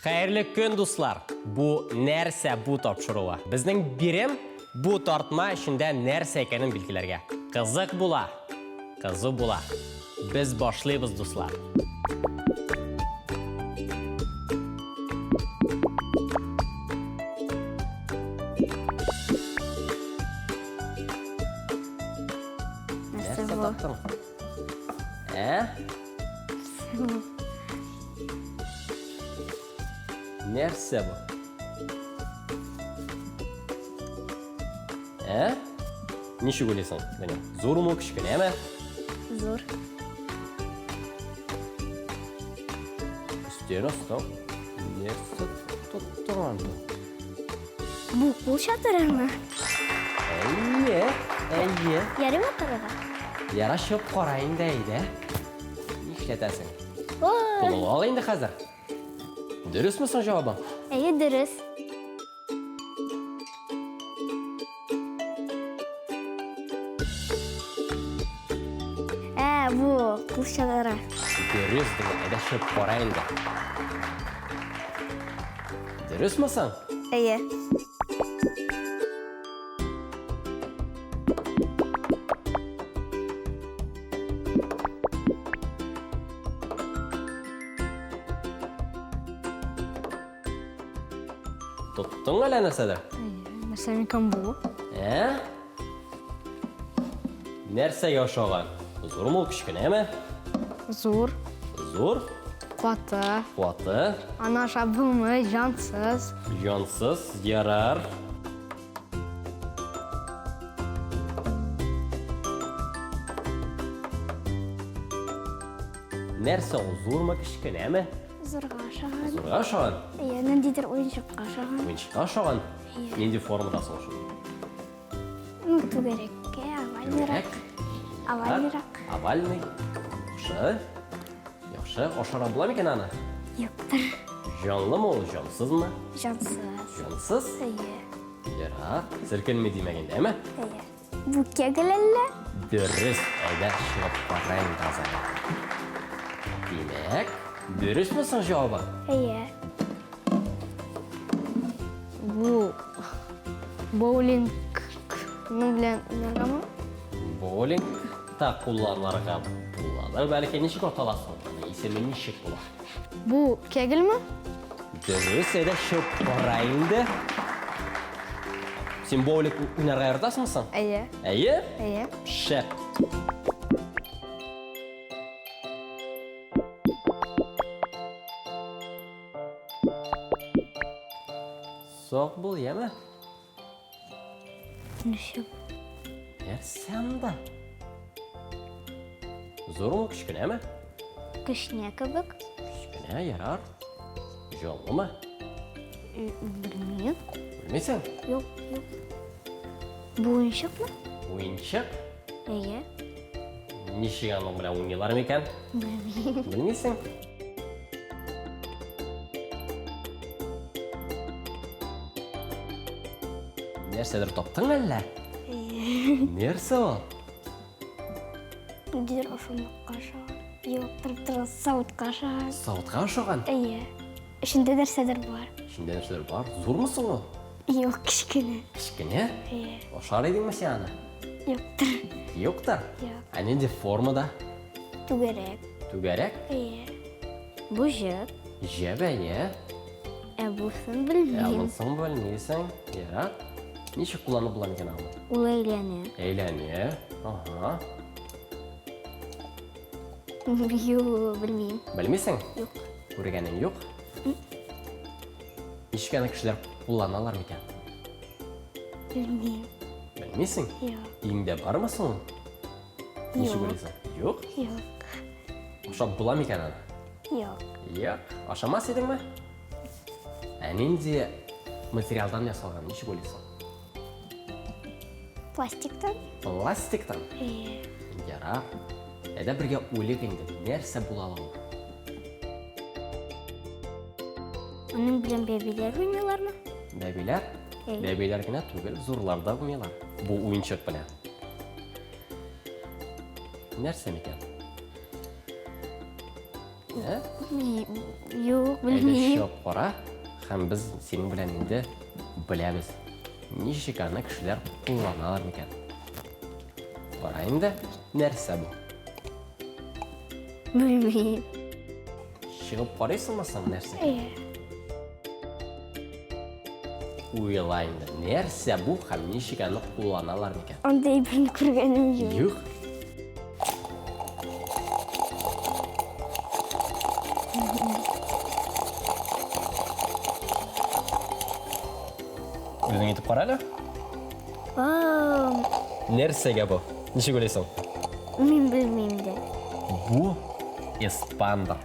Хәерле көн, дуслар! Бу нәрсә бу тапшыруы? Безнең бирем бу тартма эчендә нәрсә икәнен билгеләргә. Кызык була, кызу була. Без башлыйбыз, дуслар. Нәрсә бу? Таптың? Ә? Нәрсә бу? Ә? Ничек уйлыйсың? Менә, зурмы, кечкенәме? Зур. Өстен астың. Нәрсә тоттырган бу? Бу кул чатырымы? Әйе, әйе. Ярыймы карарга? Яра чыгып кара инде, әйдә. Нишләтәсең? Ой. Кулыңа ал инде хәзер. Дөресме соң җавабың? Әйе, дөрес. Ә, бу кул чатыры. Дөрес, дөрес. Әйдә чыгып кара инде. Дөресме соң? Әйе. Тоттың әле нәрсәдер? Әйе, нәрсә микән бу? Ә? Нәрсәгә ошаган? Зурмы ул, кечкенәме? Зур, Зур, каты, каты, аны ашап булмый, җансыз. җансыз, ярар. Нәрсә ул, зурмы, кечкенәме? Зурга ошаган. Зурга ошаган? Әйе, ниндидер уенчыкка ошаган. Уенчыкка ошаган? Әйе. Нинди формада соң шул? Ну, түгәрәккә, овальныйрак. Овальныйрак. Овальный. Яхшы. Яхшы. Ашарга була микән аны? Юктыр. Җанлымы ул, җансызмы? Җансыз. Җансыз? Әйе. Ярар. Селкенми димәк инде, әме? Әйе. Бу кегель әллә? Дөрес, әйдә чыгып карыйм таза. Димәк, дөресме соң җавабы? Әйе. Бу боулинг ну белән уйнаргамы? Боулинг та кулланырга буладыр. Бәлки ничек атала соң? Исеме ничек була? Бу кегельме? Дөрес, әйдә чыгып кара инде. Син боулинг уйнарга яратасыңмы соң? Әйе. Әйе? Әйе. Шәп. Сак бул, яме? Ничек? Нәрсә анда? Зурмы, кечкенәме? Кечкенә кебек. Кечкенә, ярар. Җанлымы? Белмим. Белмисең? Юк, юк. Бу уенчыкмы? Уенчык? Әйе. Ничек аның белән уйныйлар микән? Белмим. Белмисең? Нәрсәдер таптың әллә? Әйе. Нәрсә ул? Ниндидер ашамлыкка ошаган. Юк, торып торган савытка ошаган. Савытка ошаган? Әйе. Эчендә нәрсәдер бар. Эчендә нәрсәдер бар. Зурмы соң ул? Юк, кечкенә. Кечкенә? Әйе. Ашар идеңме син аны? Юктыр. Юктыр? Юк. Ә нинди формада? Түгәрәк. Түгәрәк? Әйе. Бу җеп. Җеп, әйе. Ә бусын Ә белмим. бусын белмисең. Ярар. Ничек кулланып була микән аны? Ул әйләнә. Әйләнә. Ага. Юк, белмим. Белмисең? Юк. Күргәнең юк? Ничек аны кешеләр кулланалар микән? Белмим. Белмисең? Юк. Өеңдә бармы соң ул? Ничек Юк. уйлыйсың? Юк? Юк. Ашап була микән аны? Юк. Юк. Ашамас идеңме? Ә нинди материалдан ясалган, ничек уйлыйсың? Пластиктан? Пластиктан? Әйе. Ярар. Әйдә бергә уйлыйк инде, нәрсә була ала ул? Аның белән бәбиләр уйныйлармы? Бәбиләр? Әйе. Бәбиләр генә түгел, зурлар да уйныйлар. Бу уенчык белән. Нәрсә микән? Ә? Юк, Әйдә белмим. чыгып кара, һәм без синең белән инде беләбез, ничек аны кешеләр кулланалар микән. Кара инде, нәрсә бу? Белмим. Чыгып карыйсыңмы соң нәрсә? Әйе. Уйла инде, нәрсә бу һәм ничек аны кулланалар микән? Андый әйберне күргәнем юк. Юк. Үзең итеп кара әле. Вау, Нәрсәгә бу? Ничек уйлыйсың? Мин белмим дә. Бу эспандер.